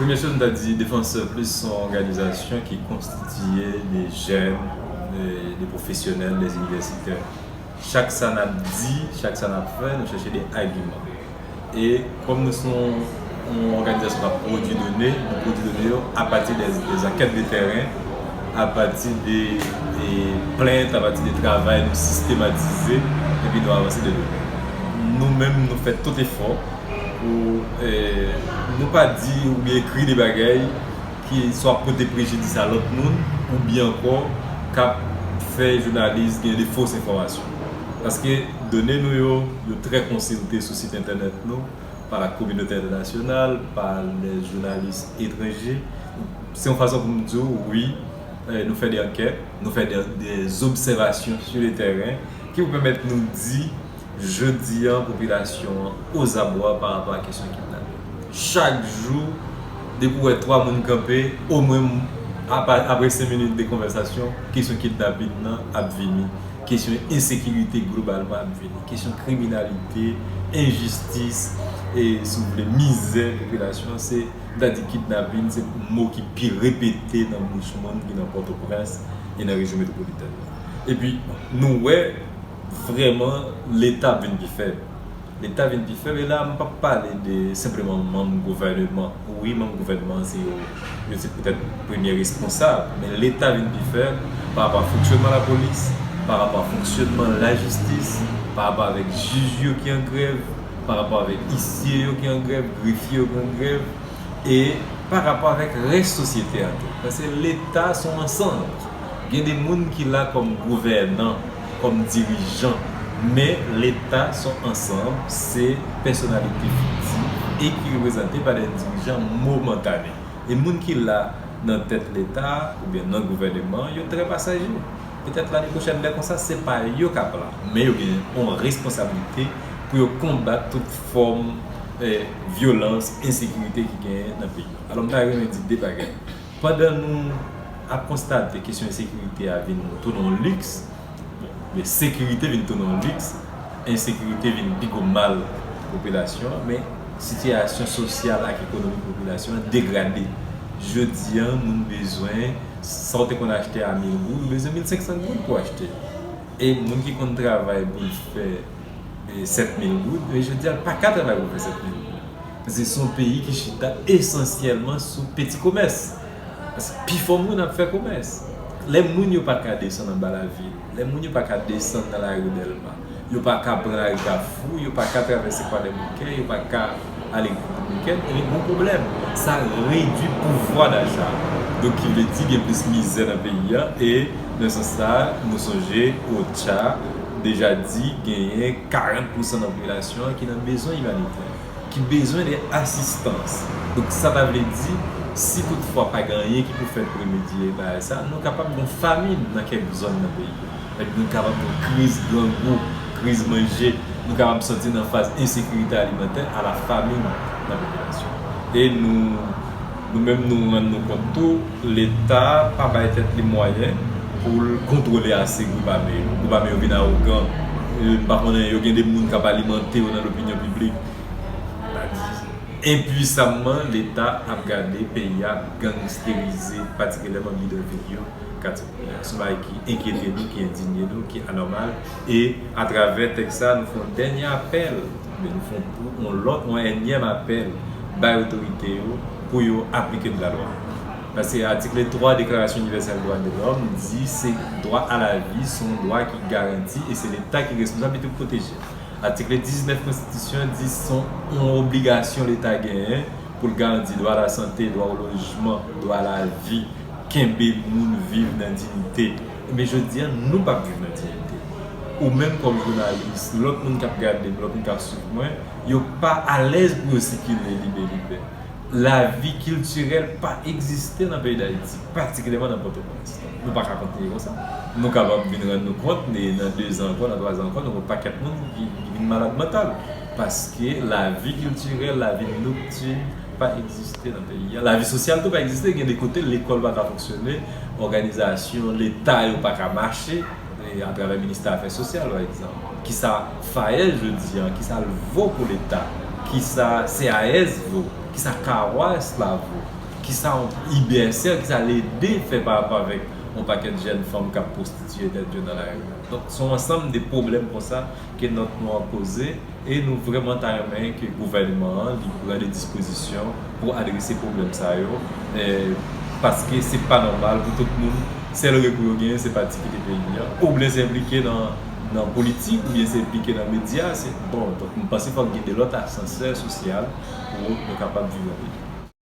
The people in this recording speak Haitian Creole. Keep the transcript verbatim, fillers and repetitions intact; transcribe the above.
Premye choz, m ta di Défenseurs Plus se yon òganizasyon ki konstitiye de jèn, de, de pwofesyonèl, de inivèsitè. Chak sa n ap di, chak sa n ap fè, nou chèche de agiman. E kòm nou se yon, yon òganizasyon k ap pwodui done, nou pwodui done yo apati de, de ankèt de tèren, apati de, de plent, apati de travay nou sistematize, epi nou avanse de done. Nou menm, nou fè tout efò pou, eh, nou pa di oubyen ekri de bagay ki swa pote prejidis a lòt moun, oubyen ankò k ap fè jounalis gen de fos enfòmasyon. Paske done nou yo, yo trè konsilte sou sit entènèt nou, pa la kominote entènasyonal, pa lè jounalis etranje. Se yon fason pou m di w, wi, eh, nou fè de ankèt, nou fè de, de zobsèvasyon sou le tèren ki pou pèmèt nou di jodi an, popilasyon an ozabwa pa rapò a kesyon kidnapin. Chak jou, depi w wè twa moun kanpe, omwen apa-, apre senk minit de konvèsasyon, kesyon kidnapin nan ap vini. Kesyon ensekirite globalman ap vini. Kesyon kriminalite, enjistis, e, si w vle, mizè popilasyon an, se, m ta di kidnapin, se mo ki pi repete nan bouch moun ki nan Pòtoprens e nan rejyon metwopolitèn nan. Epi, nou wè, vrèman, Leta ap vin pi fèb. Leta vin pi fèb, e la, m p ap pale de senpleman manm gouvèneman. Wi, manm gouvèneman, se yo, yo se petèt premye responsab, men Leta vin pi fèb pa rapò a fonksyònman lapolis, pa rapò a fonksyònman lajistis, pa rapò avèk jij yo ki an grèv, pa rapò avèk isye yo ki an grèv, grefye yo ki an grèv, e pa rapò avèk rès sosyete a tou. Paske Leta se yon ansanm. Gen de moun ki la kòm gouvènan, kòm dirijan, men Leta se yon ansanm, se pèsonalite fiktif e ki reprezante pa de dirijan momantane. E moun ki la nan tèt Leta oubyen nan gouvèneman, yo trè pasaje. Petèt lane pwochèn, lè konsa, se pa yo k ap la, men yo gen yon responsablite pou yo konbat tout fòm, eh, vyolans, ensekirite ki genyen nan peyi a. Alò, m ta renmen di de bagay. Pandan nou ap konstate kesyon ensekirite a vin tounen yon liks, bon, men sekirite vin tounen yon liks, ensekirite vin pi gwo mal popilasyon an, men sitiyasyon sosyal ak ekonomik popilasyon an degrade. Jodi an, moun bezwen, sa w te konn achte a mil goud, ou bezwen mil senk san goud pou achte. E moun ki konn travay pou l fè, e, sèt mil goud, men jodi a, l pa ka travay pou l fè sèt mil goud. Paske se yon peyi ki chita esansyèlman sou peti komès. Paske pifò moun ap fè komès. Lè moun yo pa ka desann anba lavil, lè moun yo pa ka desann nan lari Dèlma, yo pa ka pran lari Kafou, yo pa ka travèse Kwadèboukè, yo pa ka ale Gwo Dominiken, ebyen, gon pwoblèm. Sa redui pouvwa dacha. Donk, ki vle di gen plis mizè nan peyi a, e nan sans sa, nou sonje OCHA deja di genyen karant pousan nan popilasyon an ki nan bezwen imanitè, ki bezwen de asistans. Donk, sa ta vle di, si toutfwa pa gen anyen ki pou fèt pou remedye bagay sa, nou kapab gon famin nan kèk zòn nan peyi a. Epi nou kapab gon kriz grangou, kriz manje, nou kapab sòti nan faz ensekirite alimantè a la famin nan popilasyon. E nou, nou menm nou rann nou kont tou, Leta pa bay tèt li mwayen pou l kontwole ase gwoup ame yo. Gwoup ame yo vin awogan. E, m pa konnen, yo gen de moun k ap alimante yo nan lopinyon piblik. Enpwisamman, Leta ap gade peyi a ap gangisterize, patikilyèman bidonvil yo, katye popilè. Se yon bagay ki enkyete nou, ki endinye nou, ki anòmal. E atravè tèks sa, nou fè yon dènye apèl, men nou fè yon, yon lòt, yon ènyèm apèl bay otorite yo pou yo aplike lalwa. Paske atik twa Deklarasyon Inivèsèl Dwa de Lòm di se dwa a lavi, se yon dwa ki garanti e se Leta ki responsab, li te pwoteje. Atik diznèf Konstitisyon an di se yon obligasyon Leta genyen pou l garanti dwa a lasante, dwa o lojman, dwa a lavi, kenbe moun viv nan diyite. Men jodi a, nou p ap viv nan diyite. Ou menm kòm jounalis, lòt moun k ap gade m, lòt moun k ap swiv mwen, yo pa alèz pou yo sikile libe libe. Lavi kiltirèl pa egziste nan peyi Dayiti, patikilyèman nan Pòtoprens. Nou pa ka kontinye konsa. Nou kapab vin rann nou kont, e nan dezan ankò, nan twazan ankò, nou gen yon pakèt moun ki, ki vin malad mantal. Paske lavi kiltirèl, lavi noktin pa egziste nan peyi a. Lavi sosyal tou pa egziste. Gen de kote, lekòl pa ka fonksyone, òganizasyon Leta yo pa ka mache, e atravè ministè afè sosyal, pa egzanp. Kisa FAES jodi a, kisa l vo pou Leta, kisa C A S vo. Kisa kawa esklav yo, kisa yon I B S R, kisa L E D fè pa rapò avèk yon pakèt jèn fanm k ap pwostitiye tèt yo nan lari a. Donk, se yon ansanm de pwoblèm konsa ke nòt nou an poze, e nou vrèman ta renmen ke gouvènman an li pran de dispozisyon pou adrese pwoblèm sa yo, eh, paske se pa nòmal pou tout moun, sèl rekou yo genyen, se pa ti kite peyi an, oubyen se enplike nan, nan politik, oubyen se enplike nan medya, se, bon, donk, m panse fòk gen de lòt asansè sosyal pou nou kapab viv nan peyi.